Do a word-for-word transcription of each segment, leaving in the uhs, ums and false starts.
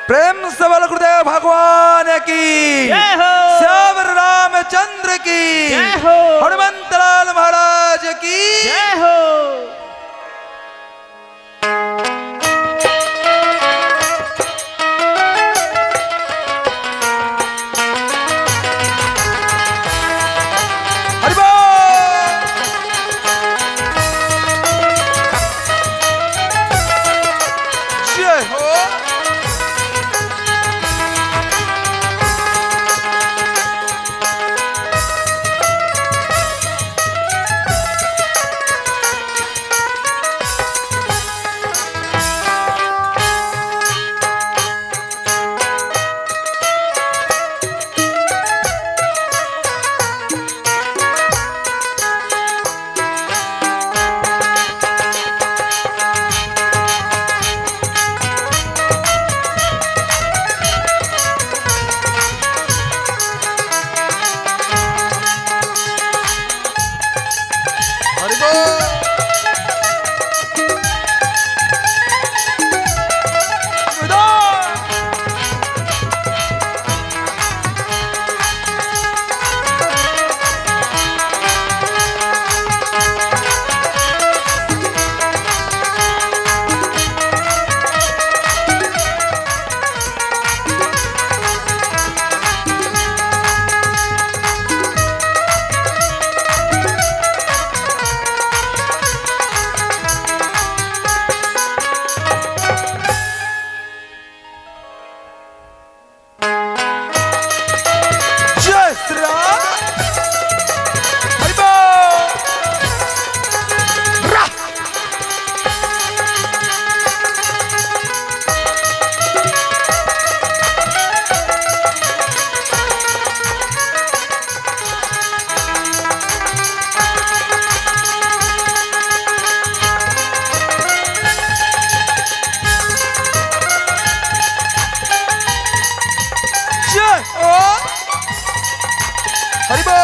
प्रेम से बोल गुरुदेव भगवान की। जय हो। श्यावर रामचंद्र की। जय हो। हनुमंत लाल महाराज की। जय हो। हरि बोल। जय हो। हरि बोल। जय श्री राम। हरि बोल। रा। जय हो। हरि बोल।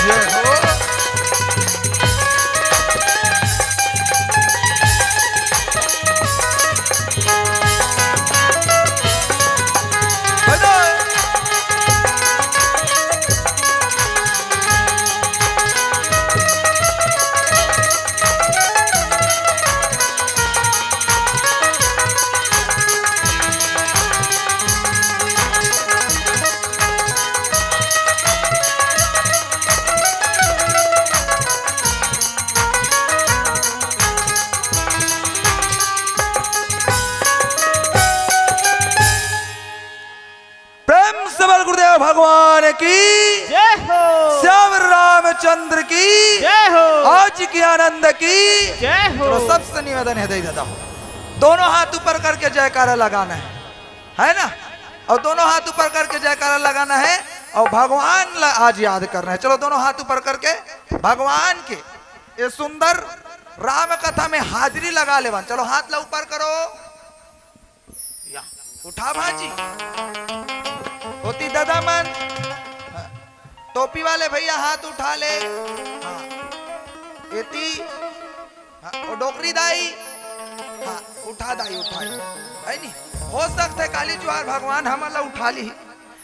जय हो। प्रेम से बोल गुरुदेव भगवान की। जय हो। श्याम रामचंद्र की। जय हो। आज के आनंद की। जय हो। चलो, सबसे निवेदन है, दे देता हूँ, दोनों हाथ ऊपर करके जयकारा लगाना है, है ना? और दोनों हाथ ऊपर करके जयकारा लगाना है और भगवान ला आज याद करना है। चलो, दोनों हाथ ऊपर करके भगवान के ये सुंदर राम कथा में हाजिरी लगा लेवन। चलो, हाथ ला ऊपर करो। या, उठा भाजी। होती दादा मन। टोपी वाले भैया हाथ उठा ले। हाँ। एती। हाँ, ओ डोकरी दाई। हाँ, उठा दाई, उठा ले। है नी? हो सकथे काली जुआर भगवान हमन ला उठा ली।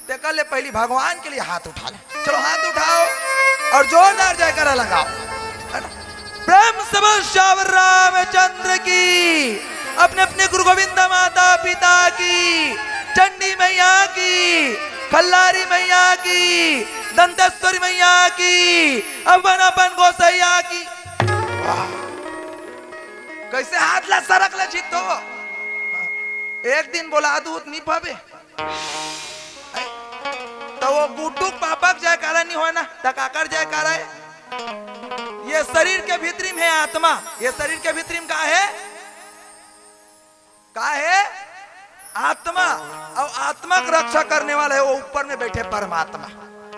तेकर ले पहली भगवान के लिए हाथ उठा ले। चलो, हाथ उठाओ और जोरदार जयकारा लगाओ, है ना? प्रेम से बोल श्यावर रामचंद्र की, अपने अपने गुरु गोविंद माता पिता की, चंडी मैया की, खल्लारी मैया की, दंतेश्वरी मैया की, अपन अपन गोसैया की। वाह। कैसे हाथ ला सरक ले जीतो। एक दिन बोला दूत नहीं पावे। तो वो गुड्डू पापक जयकारा नहीं होय ना, त काकर जयकारा है? ये शरीर के भीतरी में है आत्मा। ये शरीर के भीतरी में का है? का है? आत्मा। और आत्मा की रक्षा करने वाला है वो ऊपर में बैठे परमात्मा,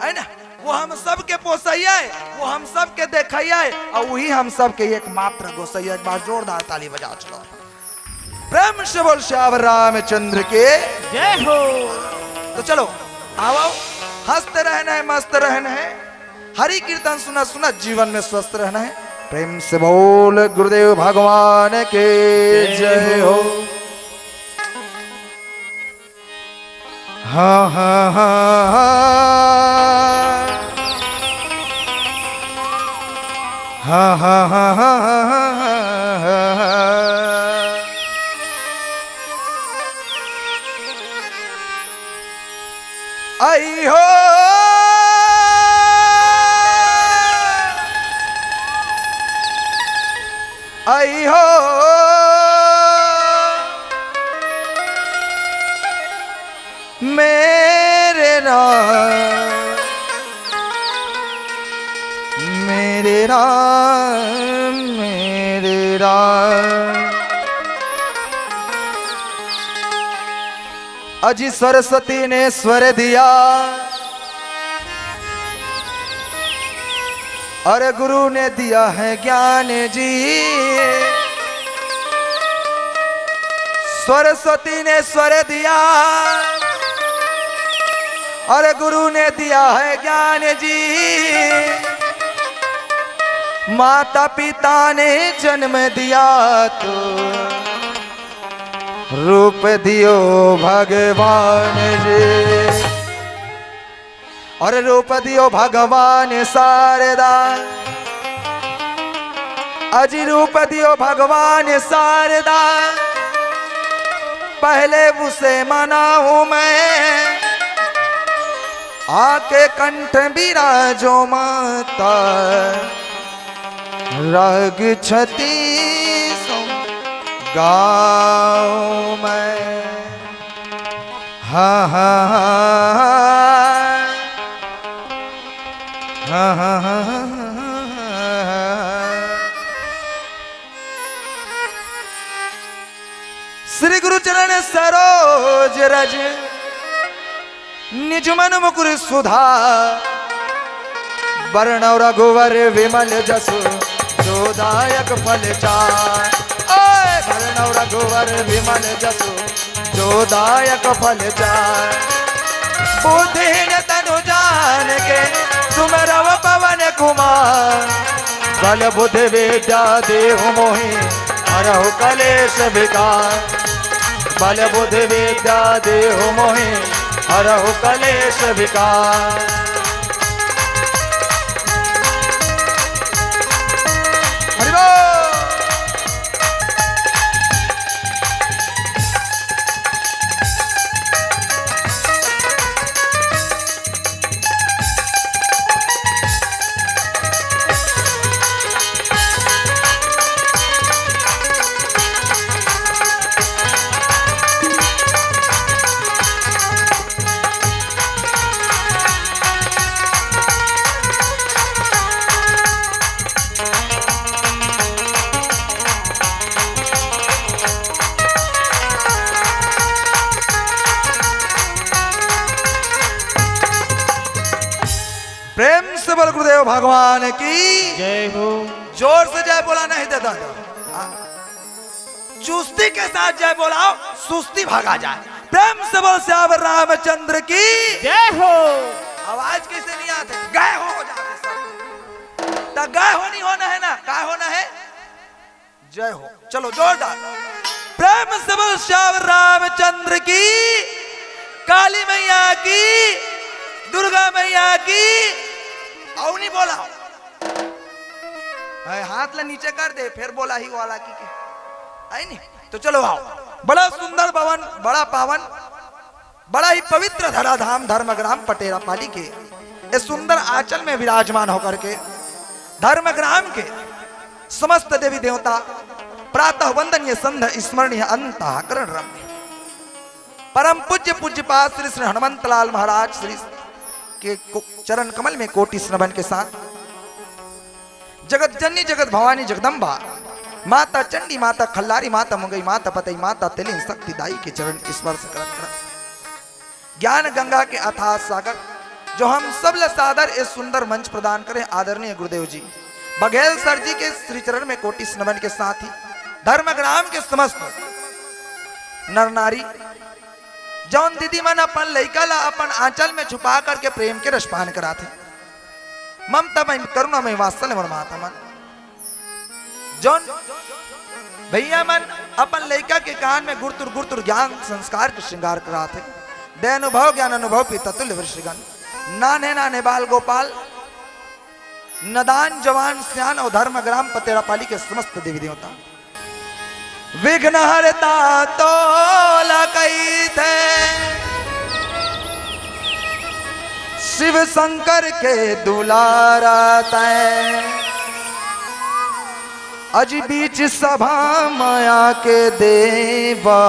है ना? वो हम सबके पोसैया है, वो हम सबके देखैया है, और वही हम सबके एकमात्र गोसैया। एक बार जोरदार ताली बजा चलो, प्रेम से बोल श्याम रामचंद्र के। जय हो। तो चलो, आओ, आओ, हंसते रहना है, मस्त रहना है, हरि कीर्तन सुना सुना जीवन में स्वस्थ रहना है। प्रेम से बोल गुरुदेव भगवान के जय हो। हाँ, हाँ, हाँ, हाँ। हाँ, हाँ, हाँ, हाँ, हाँ, हाँ, हाँ। आई हो, आई हो, मेरे राम, मेरे राम, मेरे राम। अजी सरस्वती ने स्वर दिया और गुरु ने दिया है ज्ञान जी। सरस्वती ने स्वर दिया और गुरु ने दिया है ज्ञान जी। माता पिता ने जन्म दिया तो रूप दियो भगवान जी। और रूप दियो भगवान शारदा, अजी रूप दियो भगवान शारदा। पहले उसे मनाऊं मैं, आके कंठ बिराजो माता, राग छत्तीसों गाऊं मैं। हाँ, हाँ, हाँ, हाँ। हाँ, हाँ, हाँ, हाँ, हाँ। श्री गुरु चरण सरोज रज, निज मन मुकुर सुधा। बरनउँ रघुवर विमल जसु, जो दायक फल चारि। ओए! बरनउँ रघुवर विमल जसु, जो दायक फल चारि। बुद्धिहीन तनु जानिके, सुमिरउँ पवन कुमार। बल बुद्धि विद्या देहु मोहि, हरहु कलेश विकार। बल बुद्धि विद्या देहु मोहि, हरहु कलेश विकार। हरि बोल। प्रेम से बोल गुरुदेव भगवान की। जय हो। जोर से जय बोला नहीं देता तो। हाँ। चुस्ती के साथ जय बोलाओ, सुस्ती भागा जाए। प्रेम से बोल सियावर रामचंद्र की। जय हो। आवाज कैसे नहीं आते? गए हो, हो जाते सब। तो गए हो नहीं होना है ना, काय होना है? जय हो। चलो जोरदार। प्रेम से बोल सियावर रामचंद्र की, काली मैया की, दुर्गा मैया की। और नहीं बोला। है, हाथ ला नीचे कर दे, फिर बोला ही वाला की के। है नी? तो चलो आओ। बड़ा सुंदर भवन, बड़ा पावन, बड़ा ही पवित्र धराधाम धर्मग्राम पटेरा पाली के ए सुंदर आंचल में विराजमान होकर के धर्मग्राम के समस्त देवी देवता प्रातः वंदनीय संध्या स्मरणीय अंतःकरण रम्य परम पूज्य पूज्यपाद श्री श्री हनुमंत लाल महाराज श्री के को-, चरण कमल में कोटि नमन के साथ जगत जननी जगत भवानी जगदम्बा, माता चंडी, माता खल्लारी, माता मुंगई, माता पतई, माता तेलिन शक्ति दाई के चरण स्पर्श करत करत ज्ञान गंगा के अथाह सागर, जो हम सब ल सादर ए सुंदर मंच प्रदान करे आदरणीय गुरुदेव जी बघेल सर जी के श्री चरण में कोटि नमन के साथ ही धर्मग्राम के समस्त नर नारी, जौन दीदी मन अपन लइका ला अपन आंचल में छुपा करके प्रेम के रसपान कराथे, ममता में, करुणा में, वात्सल्य में माता मन, जौन भैया मन अपन लइका के कान में गुरतुर गुरतुर ज्ञान संस्कार के श्रृंगार कराथे, दया अनुभव ज्ञान अनुभव पिता तुल्य वृषगण, नान्हे नान्हे बाल गोपाल, नदान जवान सियान अउ धर्मग्राम पतेरापाली के समस्त देवी देवता। विघ्नहर्ता तोला कहिथे, शिव शंकर के दुलारा तैं। अजी बीच सभा माया के देवा,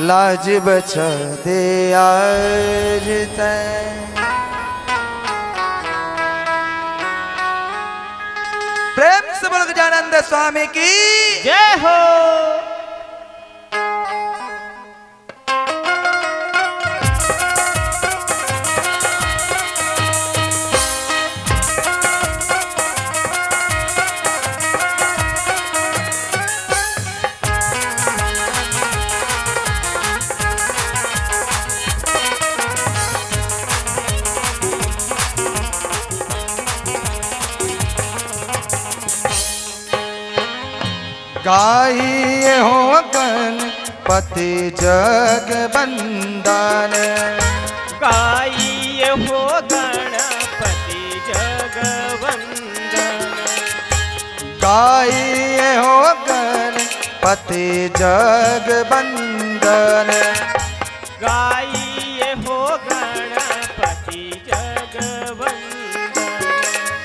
लाज बचा दे आज तैं। प्रेम से बोल गजानंद स्वामी की। जय हो। गाइए हो गणपति जग वंदन। गाइए हो गणपति जग वंदन। गाइए हो गणपति जग वंदन। गाइए हो गणपति जग वंदन।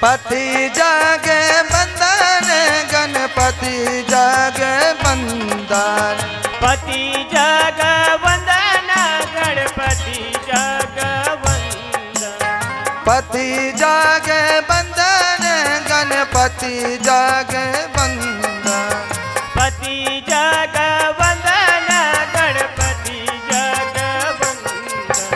पति जग वंदन, गणपति जग वंदन। पति जग वंदन, गणपति जग वंदन। पति जग वंदन, गणपति जग वंदन। पति जग वंदन, गणपति जग वंदन।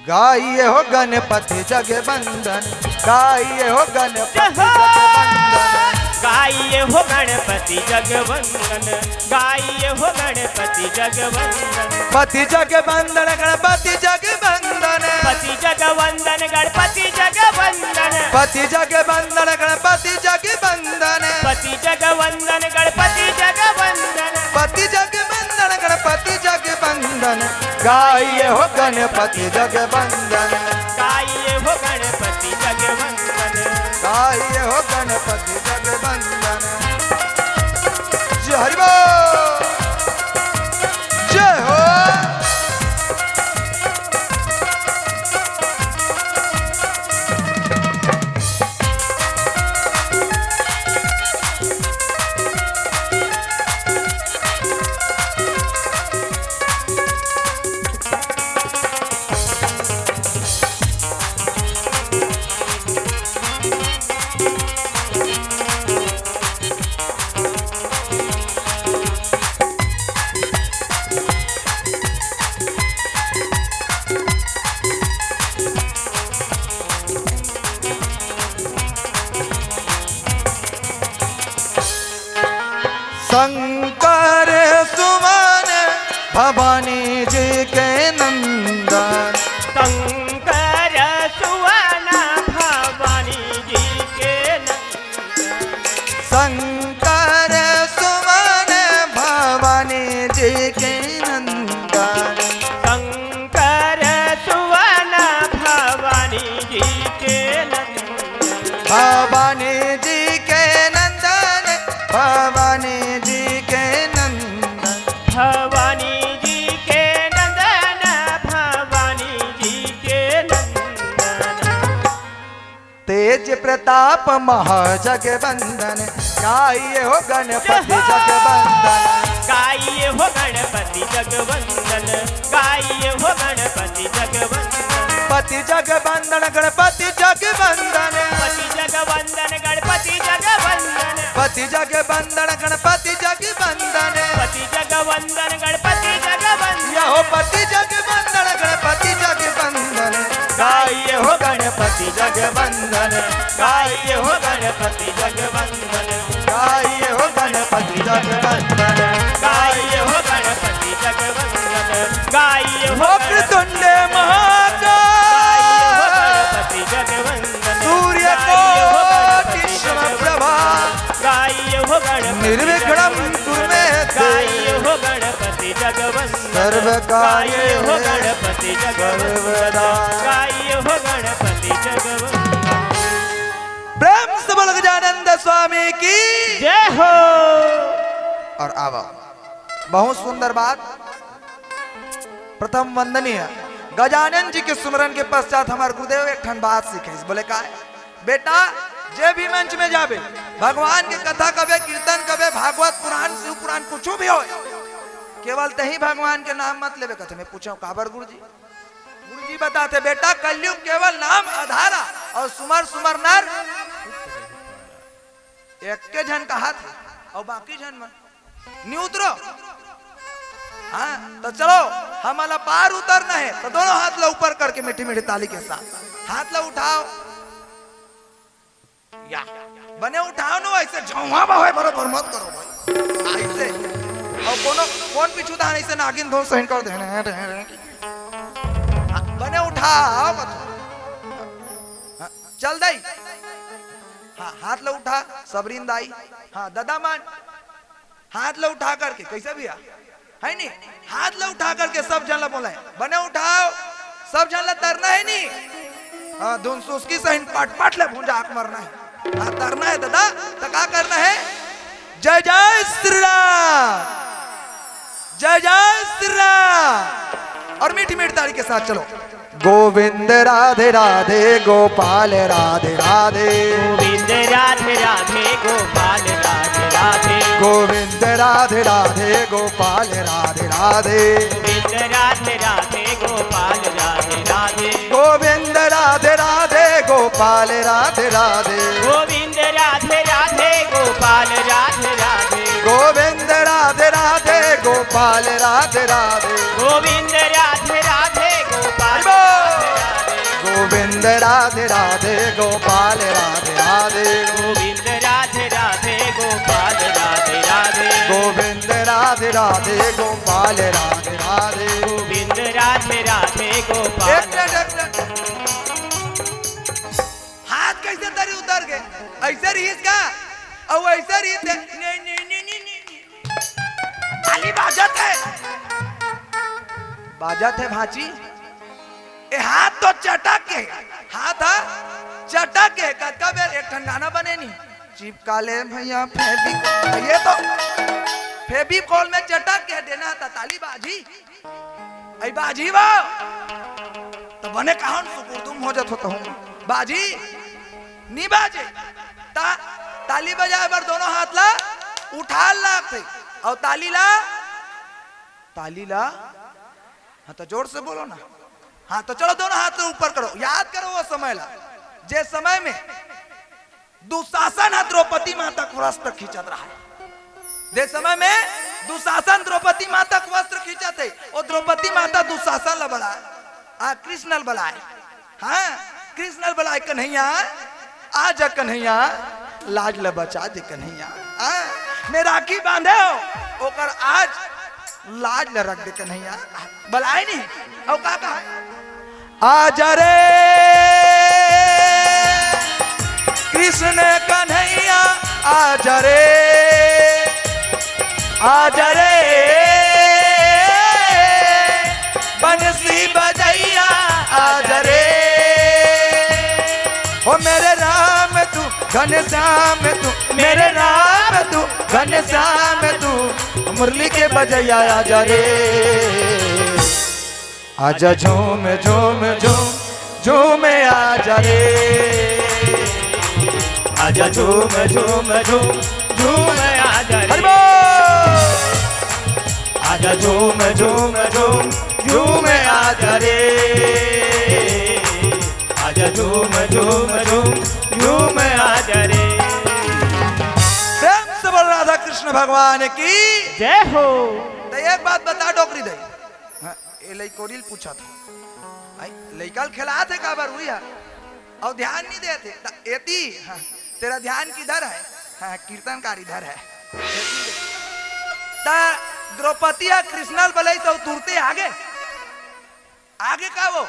गाइए हो गणपति जग वंदन, गाइए हो गणपति जग वंदन। गाइए हो गणपति जग वंदन, गाइए हो गणपति जग वंदन। पति जग वंदन, गणपति जग वंदन। पति जग वंदन, गणपति जग वंदन। पति जग वंदन, गणपति जग वंदन। पति जग वंदन, गणपति जग वंदन। पति जग वंदन, गणपति जग वंदन। गाइए हो गणपति जग वंदन। गाइए हो गणपति जग वंदन। गाइए हो गणपति जग वंदन। जय हरि बोल। जय हो। शंकर सुवन भवानी जी के नंदन। शंकर सुवन भवानी जी के नंदन। शंकर सुवन भवानी जी के नंदन। शंकर सुवन भवानी जी के नंदन। भवानी जी के नंदन, भवानी जी के नंदन। भवानी जी के नंदन, भवानी जी के नंदन। तेज प्रताप महाजगवंदन, गाइए हो गणपति जगवंदन। गाइए हो गणपति जगवंदन, गाइए हो गणपति जगवंदन। पति जगवंदन, गणपति जगवंदन। पति जगवंदन, गणपति जगवंदन। पति जगवंदन, गणपति जगवंदन। पति जगवंदन, गणपति जगवंदन। या हो पति जगवंदन, गणपति जगवंदन, गाइए हो गणपति जगवंदन, गाइए हो गणपति जगवंदन, गाइए हो गणपति जगवंदन, गाइए हो वक्रतुंड महाकाय, गाइए हो गणपति जगवंदन, सूर्य गाइए हो कोटि गणपति समप्रभा, जगवंदन, गाइए हो गणपति निर्विघ्नं जगवंदन, कुरु मे देव। गाइए हो गणपति जगवंदन, सर्व कार्य गाइए हो गणपति जगवंदन, सर्वदा। गाइए हो गणपति जगवंदन। प्रेम से बोल गजानंद स्वामी की जय हो। और आवा, बहुत सुंदर बात। प्रथम वंदनीय गजानन जी के सुमरन के पश्चात हमार गुरुदेव एक ठन बात सिखाइस। बोले, "का है? बेटा, जे भी मंच में जाबे, भगवान के कथा कबे, कीर्तन कबे, भागवत पुराण, शिव पुराण, कुछू भी होय, केवल तहीं भगवान के नाम मत लेबे।" कथे, मैं पूछा, "काबर गुरुजी?" गुरुजी बताथे, "बेटा, कलयुग केवल नाम आधारा, और सुमर सुमर नर एक के झन कहाथे, और बाकी झन मन नी उतरो।" हाँ, तो चलो, हमला पार उतरना है, तो दोनों हाथ ला ऊपर करके मीठी मीठी ताली के साथ हाथ ला उठाओ। या, बने उठाओ नो, ऐसे झौंवा बहोय बरोबर मत करो भाई, ऐसे। और कोनो, कोन पीछू धान ऐसे नागिन धोन सहिन कर देने, बने उठाओ, बता। हाँ, चल दई। हाँ, हाथ ला उठा, सबरीन दाई। हाँ, ददा मान। हाथ ला उठा करके, कैसे भैया? है नी? हाथ ला उठा करके सब झन ला बोलाए, बने उठाओ, सब झन ला तरना है नी? हाँ, धुन सुस्की सहिन पट पट ले भुंजा आँख मरना है। हाँ, तरना है दादा, तो का करना है? जय जय श्री राम, जय जय श्री राम। और मीठी मीठी ताली के साथ चलो। गोविंद राधे राधे, गोपाल राधे राधे। गोविंद राधे राधे, गोपाल राधे राधे। गोविंद राधे राधे, गोपाल राधे राधे। गोविंद राधे राधे, गोपाल राधे राधे। गोविंद राधे राधे, गोपाल राधे राधे। गोविंद राधे राधे, गोपाल राधे राधे। गोविंद राधे राधे, गोपाल राधे राधे। गोविंद राधे राधे, गोपाल राधे राधे। गोविंद राधे राधे, गोपाल राधे राधे। गोविंद राधे राधे, गोपाल राधे राधे। गोविंद राधे राधे, गोपाल राधे राधे। गोविंद राधे राधे, गोपाल एक मिनट, एक मिनट। हाथ कैसे तरी उतर गए? ऐसे रहिस का? अउ ऐसे रहिस हे? नहीं, नहीं, नहीं, नहीं, नहीं, नहीं। ताली बाजत हे। बाजत हे भांची। ए हाथ तो चटक के। हाथ हा चटक के। कतका बेर एक ठन गाना बने नी। चिपका ले भैया फेविकोल। ये तो फेविकोल में चटक के देना था ताली बाजी। अई बाजी बा, त बने कहन सुकुरदुम हो जात होत हूँ। बाजी, नी बाजे, ता, ताली बजाए बर दोनों हाथ ला उठा लागथे, अउ ताली ला, ताली ला, हाँ, तो जोर से बोलो ना। हाँ, तो चलो, दोनों हाथ ला ऊपर करो, याद करो वो समय ला, जे समय में दुशासन ह द्रौपदी माता के वस्त्र खींचत रहा। जे समय में दुशासन द्रौपदी माता के वस्त्र खींचत हे, ओ द्रौपदी माता दुशासन ला बलाए, आ कृष्ण ला बलाए। हाँ, कृष्ण ला बलाए, "कन्हैया, आ जा कन्हैया, लाज ला बचा दे कन्हैया।" हाँ, मैं राखी बांधे हो, ओकर आज लाज ला रख दे कन्हैया। बलाए नहीं, अउ का कहा? आजा रे कृष्ण कन्हैया, आजा रे, आजा रे बंसी बजैया, आजा रे। ओ मेरे राम तू घनश्याम तू, मेरे राम तू घनश्याम तू, मुरली के बजैया आजा रे। आजा झूम झूम झूम झूम आजा रे। आजा झूम झूम झूम झूम आजा रे। हरि बोल। आजा झूम झूम झूम झूम आजा रे। आजा झूम झूम झूम झूम आजा रे। प्रेम से बोल राधा कृष्ण भगवान की जय हो। तो एक बात बता डोकरी दे, हाँ, ए लइकोरी ल पूछत हे। आई, लइका ल खेलात हे काबर हुई हे? अउ ध्यान नहीं देते। त एती, हाँ, तेरा ध्यान किधर है? हाँ, कीर्तनकार इधर है। त द्रौपदी ह कृष्ण ल बलइस अउ तुरते आगे। आगे का वो?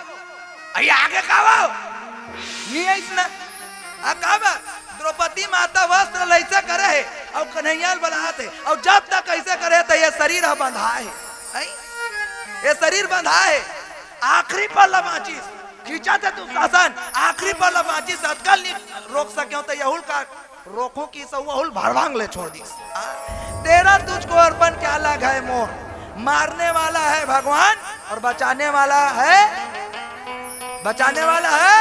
अरे आगे का वो? नहीं आइस ना। आ का बा? द्रौपदी माता वस्त्र लइसे करे हे अउ कन्हैया ल बलात हे अउ जब तक ऐसे करे त ये शरीर ह बंधा हे। हैं? ये शरीर बंधा हे। आखिरी पल ल बाँचिस। खींचा थे तू शासन, आखिरी पल ल बाँचिस, अतका ल नहीं रोक सके हो त यहू ल का रोकूं कि सौ वहुल भरवांग ले छोड़ दीस। आ, तेरा तुझको अर्पण क्या लाग है मोर, मारने वाला है भगवान और बचाने वाला है, बचाने वाला है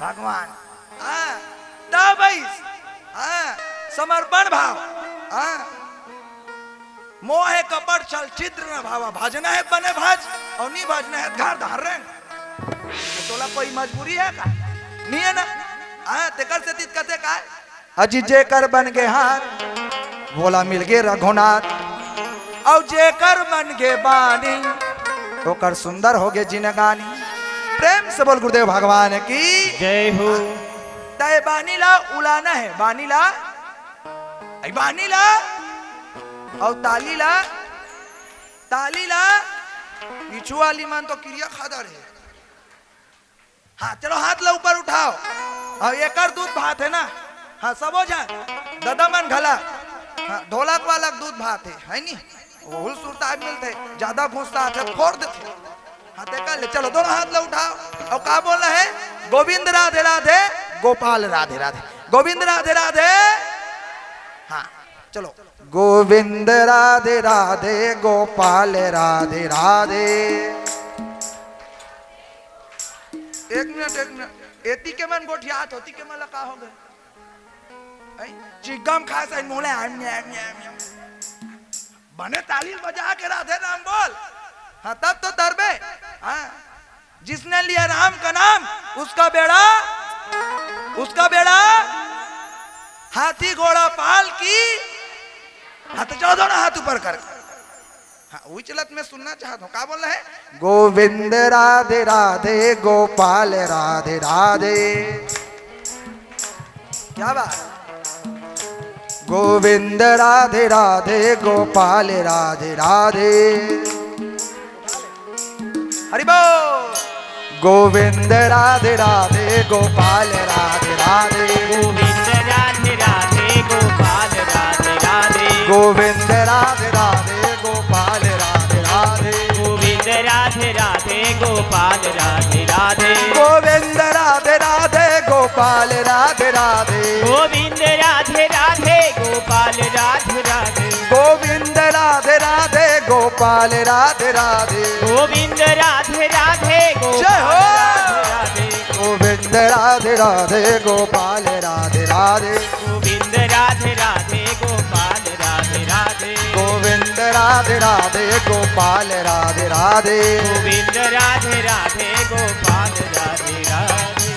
भगवान। हाँ, तब इस, हाँ, समर्पण भाव, हाँ, मोह है कपट छल छिद्र न भावा, भजना है बने भज और नहीं भजना है घर धार रहे। तो तोला कोई मजबूरी है का? नहीं है ना। हाँ, तेकर से तीत कथे का है? अजी जेकर बन गे हाथ, वोला मिल गे रघुनाथ। अउ जेकर मन गे बानी, ओकर सुंदर हो गे जिनगानी। प्रेम से बोल गुरुदेव भगवान की। जय हो। तय बानी ला उलाना है, बानी ला, अई बानी ला, अउ ताली ला, ताली ला, पीछू वाली मन तो किरिया खादर है। हाँ, चलो हाथ ला ऊपर उठाओ। हाँ, एकर दूध भात है ना। हाँ, सबो झन, ददा मन घला। हाँ, ढोलक वाला दूध भात है, है नी? वहू ल सुरता मिलथे, ज्यादा गुस्सा आथे, फोड़ देथे। हाँ, ते कर ले, चलो दोनों हाथ ला उठाओ। अउ का बोलना है? गोविंद राधे राधे, गोपाल राधे राधे, गोविंद राधे राधे। हाँ, चलो। गोविंद राधे राधे, गोपाल राधे राधे। एक मिनट, एक मिनट, एती के मन गोठियात होती के मन ला का हो गए? हैं? चिग्गम खास है मोले, आम, आम, आम, आम। बने ताली बजा के राधे नाम बोल। हाँ, तब तो तरबे। हाँ, जिसने लिया राम का नाम, उसका बेड़ा, उसका बेड़ा हाथी घोड़ा पाल की। हाँ, तो चलो दोनों हाथ ऊपर कर। हाँ, वही चलत मैं सुनना चाहता हूँ, का बोल रहे हैं? गोविंद राधे राधे, गोपाल राधे राधे। क्या बात? गोविंद राधे राधे, गोपाल राधे राधे। हरि बोल। गोविंद राधे राधे, गोपाल राधे राधे। गोविंद राधे राधे, गोपाल राधे राधे। गोविंद राधे राधे, गोपाल राधे राधे। गोविंद राधे राधे, गोपाल राधे राधे। गोविंद राधे राधे, गोपाल राधे राधे। गोविंद राधे राधे, गोपाल राधे राधे। गोविंद राधे राधे, गोपाल राधे राधे। गोविंद राधे राधे, गोपाल जय हो। राधे राधे। गोविंद राधे राधे, गोपाल राधे राधे। गोविंद राधे राधे, गोपाल राधे राधे। गोविंद राधे राधे, गोपाल राधे राधे। गोविंद राधे राधे, गोपाल राधे राधे।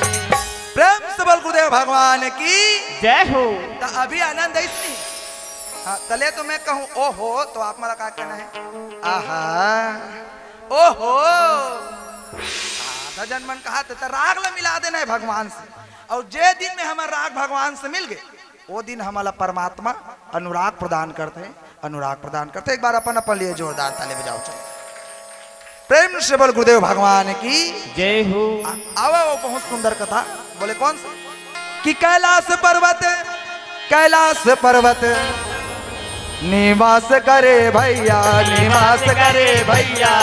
प्रेम से बोल गुरुदेव भगवान की जय हो। त अभी आनंद है इसमें। हाँ, तले तो मैं कहूँ ओहो, तो आप मला का कहना है? आहा, ओहो। आधा जन मन कहा त राग ला मिला देना है भगवान से। अउ जे दिन में हमर राग भगवान से मिल गे, वो दिन हमला परमात्मा अनुराग प्रदान करथे, अनुराग प्रदान करथे। एक बार अपन अपन लिए जोरदार ताली बजाओ, चलो। प्रेम से बोल गुरुदेव भगवान की जय हो। आ-, आवा वो बहुत सुंदर कथा। बोले कौन सा? कि कैलाश पर्वत, कैलाश पर्वत निवास करे भैया, निवास करे भैया।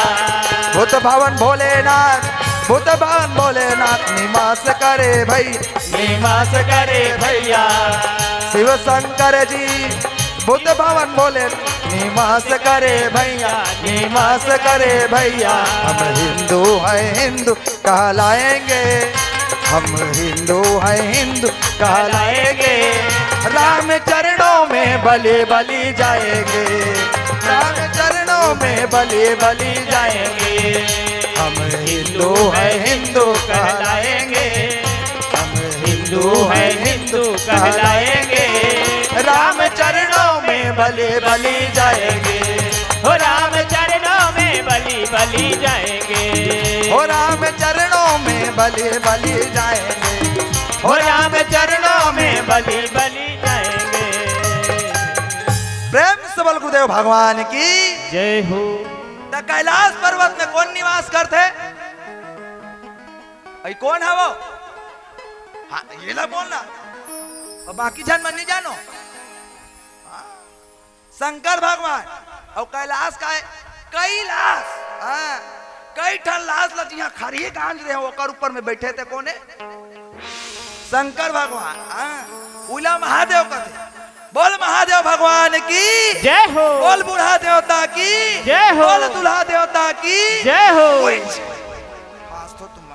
भूत भवन भोलेनाथ, भूत भवन भोलेनाथ निवास करे भैया। निवास करे भैया। शिव शंकर जी भूत भवन भोले निवास करे भैया, निवास करे भैया। हम हिंदू हैं, हिंदू कहलाएंगे, हम हिंदू हैं, हिंदू कहलाएंगे। राम चरणों में बलि बलि जाएंगे, राम चरणों में बलि बलि जाएंगे। हम हिंदू हैं, हिंदू कहलाएंगे, हम हिंदू हैं, हिंदू कहलाएंगे। राम चरणों में बलि बलि जाएंगे। हो राम चरणों में बलि बलि जाएंगे। हो राम चरणों में बलि बलि जाएंगे। हो राम चरणों में बलि बलि जाएंगे। प्रेम से बोल गुरुदेव भगवान की। जय हो। त कैलाश पर्वत में कोन निवास करथे? अई कोन हे वो? हाँ, ये ला बोलना। अउ बाकी झन मन नहीं जानो। हाँ। शंकर भगवान अउ कैलाश का हे? कैलाश। हाँ, कई ठन लाश ला जिहाँ खरही गांज रहे हो, ओकर ऊपर में बैठे थे कोने? शंकर भगवान। हाँ, उला महादेव कथे। बोल महादेव भगवान की। जय हो। बोल बूढ़ा देवता की। जय हो। बोल दूल्हा देवता की। जय हो। ओए, आज तो तुम,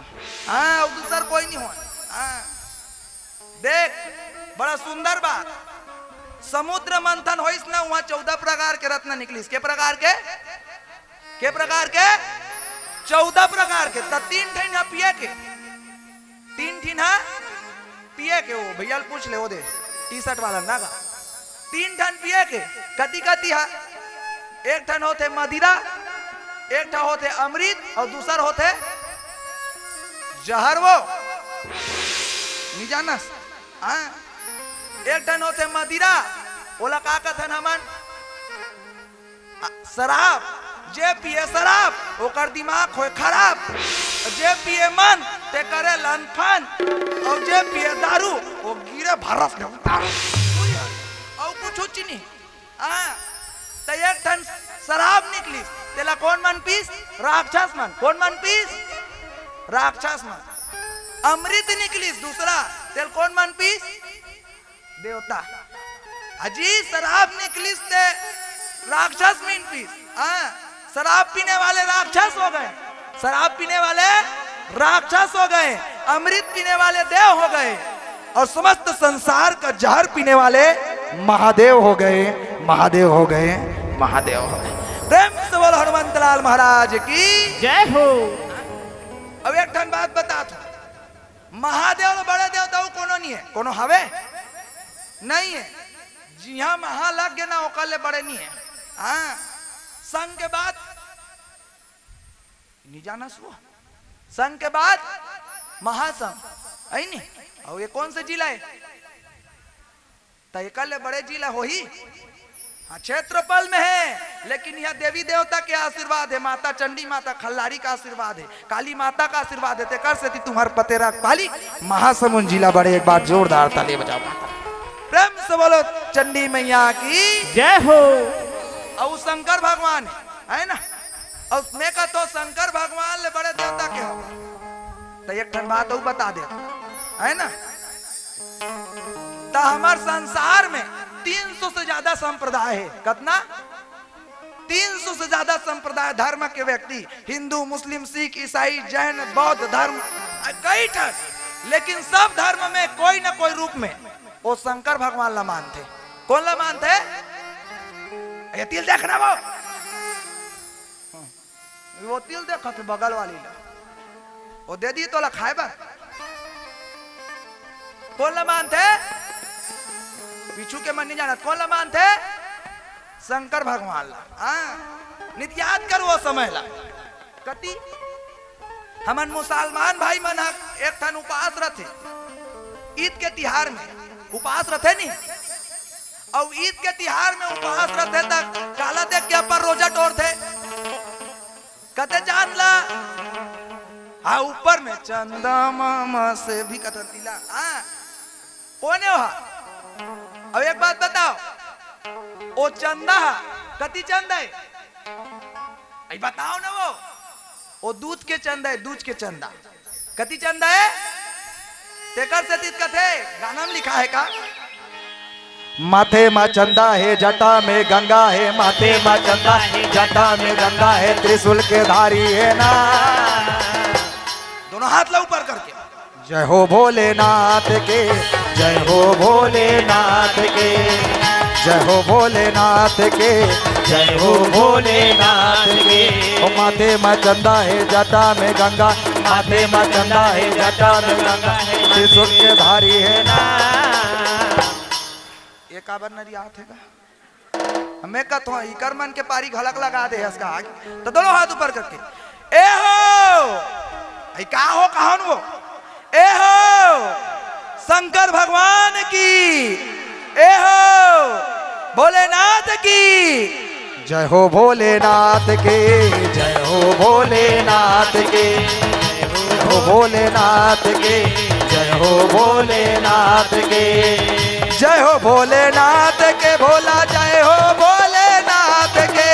हाँ, अउ दूसर कोई नहीं हो। हाँ। देख, बड़ा सुंदर बात। समुद्र मंथन होइस ना, उहाँ चौदह प्रकार के रत्न निकलिस। के प्रकार के? के प्रकार के? चौदह प्रकार के। त तीन ठिन ह पिए के, तीन ठिन ह पिए के। वो भैया ल पूछ ले, वो दे टी शर्ट वाला ना का। तीन ठन पिए के। कति कति ह? एक ठन होथे मदिरा, एक ठन होथे अमृत, अउ दूसर होथे जहर। वो नहीं जानस? हाँ? एक ठन होथे मदिरा, ओला का कथन हमन? आ, शराब। जे पिए शराब, ओकर दिमाग होय खराब। जे पिए मन, ते करे लनफन। अउ जे पिए दारू, वो गिरे भरस ले उतारू। अउ कुछ चीनी। हाँ, त एक ठन शराब निकलिस, तेला कोन मन पीस? राक्षस मन। कोन मन पीस? राक्षस मन। अमृत निकलिस दूसरा, तेल कोन मन पीस? देवता। अजी, शराब निकलिस ते राक्षस मन पीस। हाँ, शराब पीने वाले राक्षस हो गए, शराब पीने वाले राक्षस हो गए, अमृत पीने वाले देव हो गए, और समस्त संसार का जहर पीने वाले महादेव हो गए, महादेव हो गए, महादेव हो गए। प्रेम से बोल हनुमंत लाल महाराज की। जय हो। अब एक ठन बात बता तू, महादेव ले बड़े देवता अउ कोनो नहीं हे? कोनो हवे? नहीं हे। जिहाँ महा लग गे ना, ओकर ले बड़े नहीं हे। हाँ, संघ के बाद नहीं जाना सुआ। संघ के बाद महासंघ, है नी? अउ ये कोन से जिला हे? त एकर ले बड़े जिला होही? हाँ, क्षेत्रफल में हे, लेकिन यहाँ देवी देवता के आशीर्वाद हे, माता चंडी, माता खल्लारी का आशीर्वाद हे, काली माता का आशीर्वाद हे, तेकर सेती तुम्हर पतेरा पाली महासमुंद जिला बड़े। एक बार जोरदार ताली बजाओ, प्रेम से बोलो चंडी मैया की। जय हो। अउ शंकर भगवान हे, है ना? अउ मैं कहत हों शंकर भगवान ले बड़े देवता के हो। त एक ठन बात अउ बता दे, है ना? त हमर संसार में तीन सौ से ज्यादा संप्रदाय हे। कतना? तीन सौ से ज्यादा संप्रदाय, धर्म के व्यक्ति, हिंदू, मुस्लिम, सिख, ईसाई, जैन, बौद्ध धर्म, कई ठन, लेकिन सब धर्म में कोई न कोई रूप में वो शंकर भगवान ला मानथे। कोन ला मानथे? ये तिल देखना वो, वो तिल देखत हे बगल वाली ला, वो दे दी तोला खाए बर। कोन ला मानथे? पीछू के मन नहीं जानत। कोन ला मानथे? शंकर भगवान ला। हाँ, नित याद कर वो समय ला। कति हमन मुसलमान भाई मन ह एक ठन उपास रथे, ईद के तिहार में उपास रथे नी, अउ ईद के तिहार में उपास रथे त काला देख के अपन रोजा टोरथे? कथे चांद ला। हाँ, ऊपर में चंदा मामा से भी कथे तिला। हाँ, कोन हे ओहा? अब एक बात बताओ, ओ चंदा हा, कति चंदा हे? अई बताओ ना वो। ओ दूध के चंदा हे, दूध के चंदा। कति चंदा हे? तेकर सेती कथे, गाना में लिखा हे का? माथे मा चंदा हे, जटा में गंगा हे, माथे मा चंदा हे, जटा में गंगा हे, त्रिशूल के धारी हे ना। दोनों हाथ ला ऊपर करके। जय हो भोलेनाथ के, जय हो भोलेनाथ के, जय हो भोलेनाथ के, जय हो भोलेनाथ के। ओ माथे मा चंदा हे, जटा में गंगा, माथे मा चंदा हे, जटा में गंगा हे, त्रिशूल के धारी हे ना। ये काबर नरियात हे गा? मैं कहत हों, इकर मन के पारी घलक लगा दे हस का आगे। तो दोनों हाथ ऊपर करके, ए हो, ए का हो, कहान वो? ए हो, शंकर भगवान की, ए हो भोलेनाथ की। जय हो भोलेनाथ के, जय हो भोलेनाथ के, जय हो भोलेनाथ के, जय हो भोलेनाथ के, जय हो भोलेनाथ के भोला, जय हो भोलेनाथ के।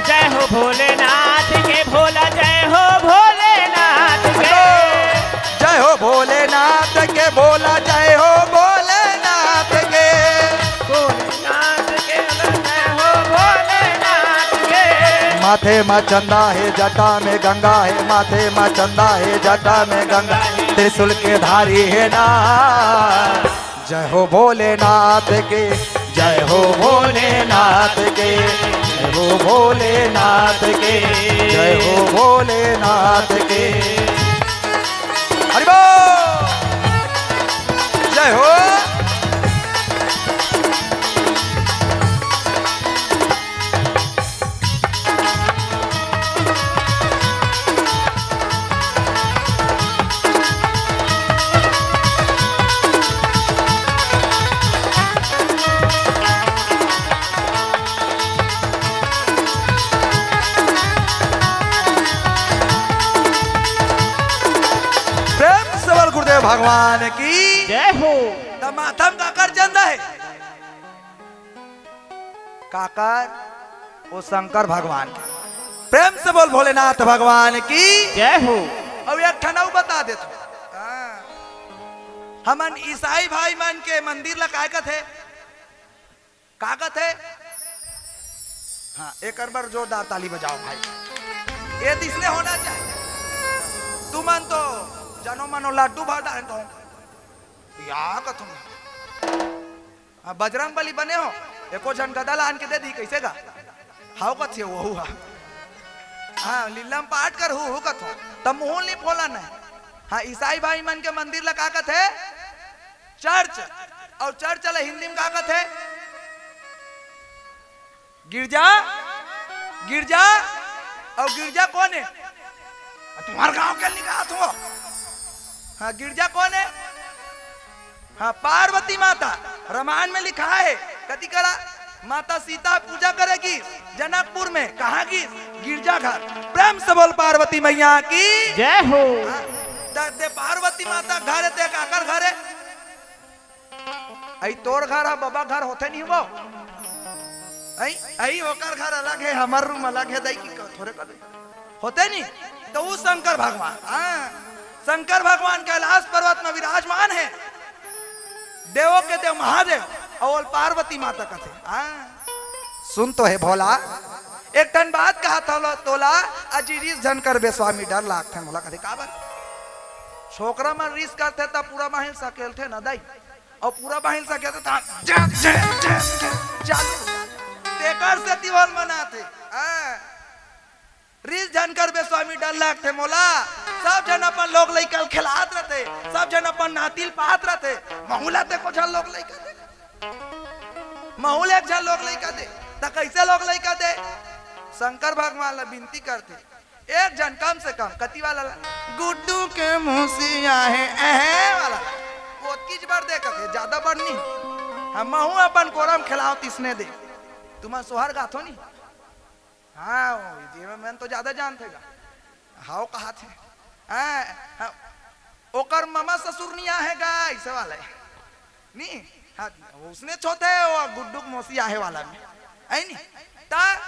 जय हो भोलेनाथ के भोला, जय हो भोलेनाथ के। जय हो भोलेनाथ के भोला, जय हो भोलेनाथ के। भोलेनाथ के भोला, जय हो भोलेनाथ के। माथे मा चंदा हे, जटा में गंगा हे, माथे मा चंदा हे, जटा में गंगा, त्रिशूल के धारी हे ना। जय हो भोलेनाथ के, जय हो भोलेनाथ के, जय हो भोलेनाथ के, जय हो भोलेनाथ के। हरि बोल। जय हो। प्रेम से बोल गुरुदेव भगवान की। जय हो। त माथा म काकर चंदा हे? काकर? ओ शंकर भगवान के। प्रेम से बोल भोलेनाथ भगवान की। जय हो। अउ एक ठन अउ बता देथंव। हाँ। हमन ईसाई भाई मन के मंदिर ला काय कथे? का कथे? हाँ, एकर बर जोरदार ताली बजाओ भाई। ये दिसने होना चाहिए। तुमन तो जनो मनो लड्डू भर डारे तो। या कथों। हाँ, बजरंग बली बने हो, एको झन गदा ला आन के दे दी, कइसे गा? हाव कथे वहू हा। हाँ, लीलम पाठ कर हूँ, हूँ कथों। त मुँह नी फोला नहीं। हाँ, ईसाई भाई मन के मंदिर ला का कथे? चर्च। अउ चर्च ला हिंदी म का कथे? गिरजा। गिरजा। अउ गिरजा कोन हे? तुम्हर गांव के निकात हो। हाँ, गिरजा कोन हे? हाँ, पार्वती माता। रामायण में लिखा हे, कति करा माता सीता पूजा करे गिस जनकपुर में, कहाँ गिस? गिरजा घर। प्रेम से बोल पार्वती मैया की। जय हो। हाँ, त दे पार्वती माता घर हे, ते काकर घर हे? अई तोर घर हा बबा घर होथे नहीं वो? अई, अई ओकर घर अलग हे, हमर रूम अलग हे, दई की क-, थोरे कर दे। होथे नहीं? त ऊ शंकर भगवान, हाँ, शंकर भगवान कैलाश पर्वत में विराजमान हे, देवों के देव महादेव, अउ पार्वती माता कथे, हाँ। सुन तो हे भोला, एक ठन बात कहत हंव तोला, अजी रिस झन करबे स्वामी, डर लागथे मोला। कथे, "काबर?" छोकरा मन रिस करथे त पूरा बाहिर सकेलथे न दाई, अउ पूरा बाहिर सकेलथे त जे, जे, जे, जे, चालू। तेकर सेती ओला मनाथे। हाँ। रिस झन करबे स्वामी, डर लागथे मोला। सब झन अपन लोग लइका ल खेलात रथे, सब झन अपन नाती ल पात रथे, महू ला ते को झन लोग लइका दे। महू ल एक झन लोग लइका दे, त कइसे लोग लइका दे? शंकर भगवान ला बिनती करथे, एक झन कम से कम, कति वाला ला? गुड्डू के मौसी आहे, एहे वाला ला। ओतकीच बर दे कथे, जादा बर नी। हाँ, महू अपन कोरा म खेलावंव तिसने दे। तुमन सोहर गाथो नी? हाँ, ओ, जेमे मन तो जादा जानथे गा। हाव कहाथे। हाँ, हाँ, ओकर ममा ससुर नी आहे गा, अइसे वाला हे। नी, हाँ, उसने छोटे, ओ गुड्डू के मौसी आहे वाला में। अई नी? त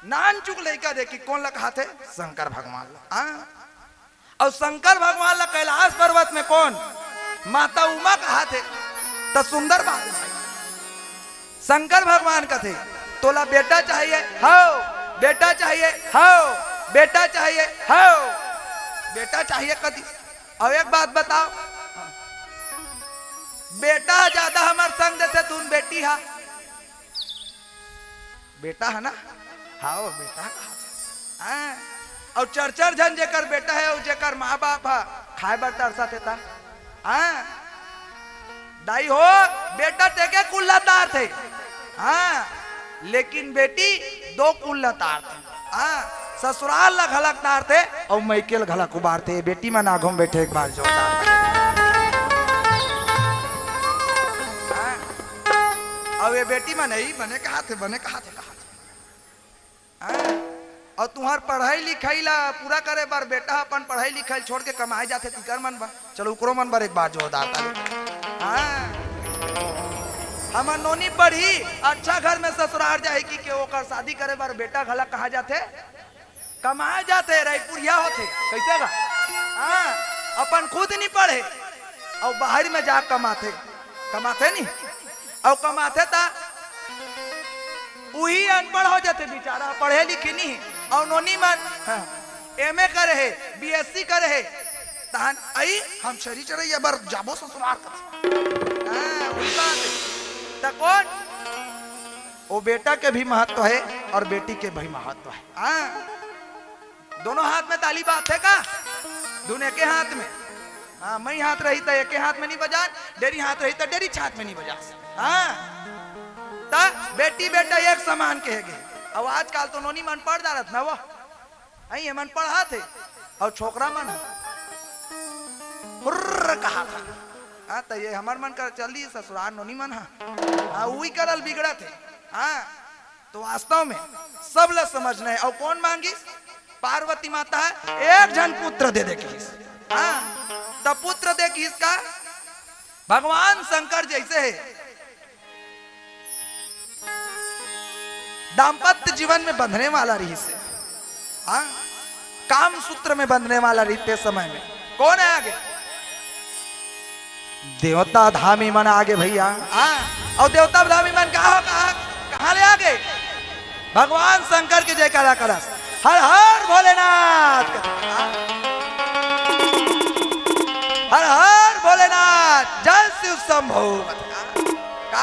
नानचुक लइका दे कि कोन ला कहाथे? शंकर भगवान ला। हाँ। अउ शंकर भगवान ला कैलाश पर्वत में कोन? माता उमा कहाथे। त सुंदर बात हे। शंकर भगवान कथे, "तोला बेटा चाहिए?" "हव।" "बेटा चाहिए?" "हव।" "बेटा चाहिए?" "हव।" बेटा चाहिए कदी। अउ एक बात बताओ, बेटा जादा हमर संग देथे, तुन बेटी हा? बेटा हे ना? हाव, बेटा कहाथे। हाँ। अउ चार चार झन जेकर बेटा हे अउ जेकर माँ बाप हा खाए बर तरसथे ता। हाँ। दाई हो, बेटा तेके कुल्ला तारथे। हाँ। लेकिन बेटी दो कुल्ला तारथे। हाँ। ससुराल ला घलक तारथे अउ मइके ल घलक उबारथे। बेटी मन आघू म बइठे एक बार जोरदार। ये बेटी मन ही बने कहाथे, बने कहाथे, कहाथे। हाँ? अउ तुंहर पढ़ई लिखई ला पूरा करे बर बेटा अपन पढ़ई लिखई छोड़ के कमाए जाथे, तिकर मन बर। चलो, उकरो मन बर एक बार जोरदार ताली। हाँ। हमर नोनी पढ़ही, अच्छा घर में ससुरार जाही कि के ओकर शादी करे बर बेटा घला कहाँ जाथे? कमाए जाथे, रईपुरिया होथे। कइसे गा? हाँ, अपन खुद नी पढ़े, अउ बाहिर में जा कमाथे, कमाथे नी, अउ कमाथे ता उही अनपढ़ हो जाथे बिचारा, पढ़े लिखे नी हे। अउ नोनी मन, हाँ, एमए करे हे, बीएससी करे हे, तहन अई हम छेरी चरइया बर जाबो ससुरार कथे। हाँ, उही बात हे। त कोन? ओ बेटा के भी महत्व हे अउ बेटी के भी महत्व हे। हाँ, दोनों हाथ में ताली बाजथे का? दुनो एके हाथ में। हाँ, मई हाथ रही त एके हाथ में नी बजान, डेरी हाथ रही त डेरी हाथ में नी बजास। हाँ, त बेटी बेटा एक समान कहे गे। अउ आजकल तो नोनी मन पढ़ डारत ना वो, अई ये मन पढ़ाथे अउ छोकरा मन हुर्र कहाथे। हाँ, त ये हमर मन कर चली ससुरार नोनी मन हा। हाँ, उही करल बिगड़त हे। हाँ, तो वास्तव में सब ला समझना हे। अउ कोन मांगिस? पार्वती माता हे, एक झन पुत्र दे दे कहिस। हाँ, त पुत्र दे कहिस का? भगवान शंकर जइसे हे, दाम्पत्य जीवन में बंधने वाला रहिस हे। हाँ, काम सूत्र में बंधने वाला रहिस ते समय में। कोन हे आगे? देवता धामी मन आगे भइया। हाँ, अउ देवता धामी मन का हो, कहाँ, कहाँ ले आगे? भगवान शंकर के जयकारा करस, हर हर भोलेनाथ। हाँ? हर हर भोलेनाथ, जय शिव शंभो। का?